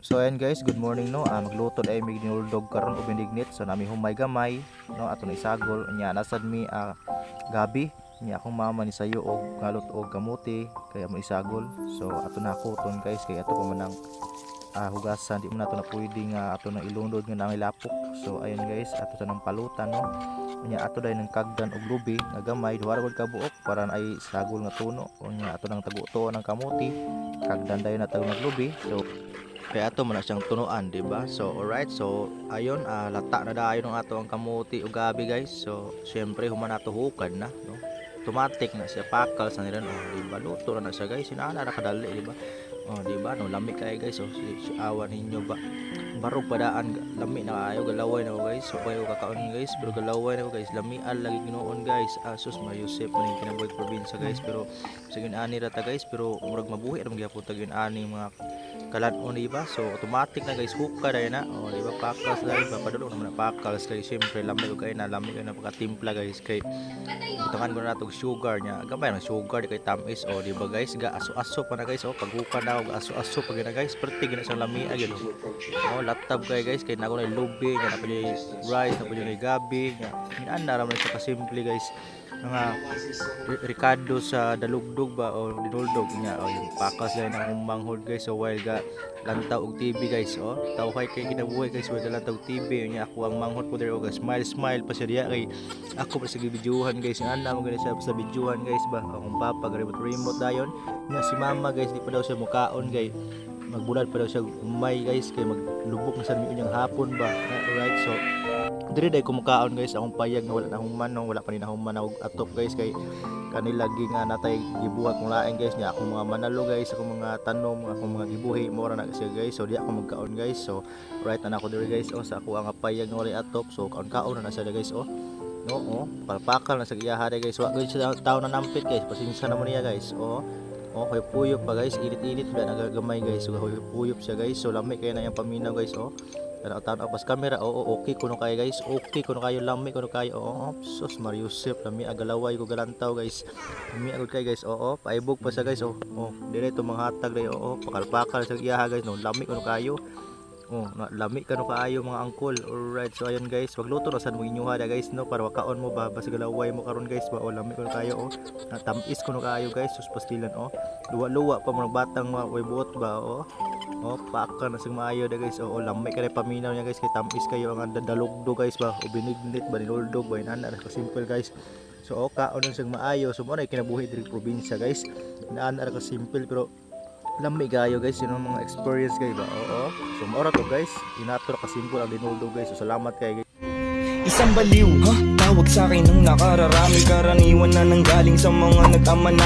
So ayan guys, good morning, no. Magluto ay mig dinuldog karon og binignit. So nami humay gamay, no, ato na isagol nya nasad mi gabi nya akong mama ni sayo og ngalot og kamuti kaya mo isagol. So ato na kuton, guys, kay ato pa man ang hugasan, di mo na to na pwede nga ato na ilunod nga nangay lapok. So ayun guys, ato sa nang palutan, no. Nya ato dahil ng kagdan og lubi nga gamay, duha ra gud ka buok para ay sagol nga tuno. Unya ato nang taguto ng kamuti, kagdan dayon na tag lubi. So kaya ato man na siyang tunuan, di ba? So alright, so ayon, lata na dayon ang ato ang kamuti ug gabi, guys. So syempre human ato hukad na, no. Automatic na siya pakal sa nila, oh, di ba? Luto na na siya, guys. Sinana ra kadali, di ba? Oh, di ba? No, lami kay, guys. Oh, si awa ninyo ba? Barog padaan, lami na kaayo, galaway na ko, guys. So kayo kakaon, guys, pero galaway na ko, guys. Lamian lagi ginoon, guys. Asus Mariusep man yung kinabuhi probinsya, guys, pero sa ani ra ta, guys, pero murag mabuhi ra man gyapon tag ani mga kalan-on, di ba? So automatic na, guys, hook ka dahil na. Oh, di ba? Pakals dahil ba padulong naman na pakals kay syempre lami ko kay na lami ko na pagkatimpla, guys, kay butangan ko na nato og sugar nya. Gamay ang sugar di kay tamis. Oh, di ba, guys? Ga aso-aso pa na, guys. Oh, paghuka na og aso-aso pa gina, guys. Perti gina sa lami agad, oh. Oh, latab kay, guys, kay nako na lubi nya na pa rice na pa gabi nya. Inana ra man siya kasimple, guys. Mga Ricardo sa dalugdog ba o dinuldog niya o yung pakas lang ng manghod, guys. So while ga lantaw og TV, guys, oh, tawhay kay kinabuhi, guys, while ga lantaw og TV niya ako ang manghod po there og smile smile pa siya diya kay ako pa sa gibidyuhan, guys. Ana mo gani siya sa bidyuhan, guys, ba akong papa ga remote remote dayon niya. Si mama, guys, di pa daw siya mukaon kay magbulad pa daw siya umay, guys, kay maglubok na sa niyang hapon ba. Alright, so diri day kumukaon, guys, akong payag nga wala na human, no, wala pa ni nahuman og atop, guys, kay kanila gi nga natay gibuhat mong lain, guys, nya akong mga manalo, guys, akong mga tanom, akong mga gibuhi mo ra na siya, guys. So di ako magkaon, guys. So right na ako diri, guys, oh, sa ako ang payag nga walay atop. So kaon-kaon na na siya, guys, oh, no, oh, palpakal na sa iyaha guys. Wa guys siya tao na nampit, guys, pasensya na mo niya, guys. Oh. Oh, huyop-huyop pa, guys, init-init ba nagagamay, guys. So huyop-huyop siya, guys. So lami kay na yung paminaw, guys, oh. Tanaw tanaw pas camera. Oo, okay kuno kayo, guys. Okay kuno kayo, lami kuno kayo. Oo, sus Mariusep, lami agalaway ko galantaw, guys. Lami agud kay, guys. Oo, paibog pa siya, guys. Oh, oh, dire to mga hatag dai. Oo, pakalpakal sa iyaha, guys. No, lami kuno kayo. Oh, na, lami kano kaayo, mga angkol. Alright, so ayun guys, wagluto na sad mo inyuha da, guys, no, para wakaon mo ba basta galaway mo karon, guys, ba. Oh, lami kuno kayo, oh. Na, tamis kuno kaayo, guys, sus pastilan, oh. Luwa-luwa pa mga batang mga way buot ba, oh. Oh, paaka na sing maayo da, guys. Oo, lami kay paminaw niya, guys, kay tamis kayo ang dalugdo, guys, ba. O binignit ba, dinuldog ba, inana ra ka simple, guys. So oh, kaon na sing maayo. So mo na kinabuhi diri probinsya, guys. Inana ra ka simple pero lami kayo, guys, yun ang mga experience kayo ba. Oo, so maura to, guys, inato ra ka simple ang dinuldog, guys. So salamat kay Isang baliw, ha? Tawag sa akin ng nakararami. Karaniwan na nanggaling sa mga nag-ama na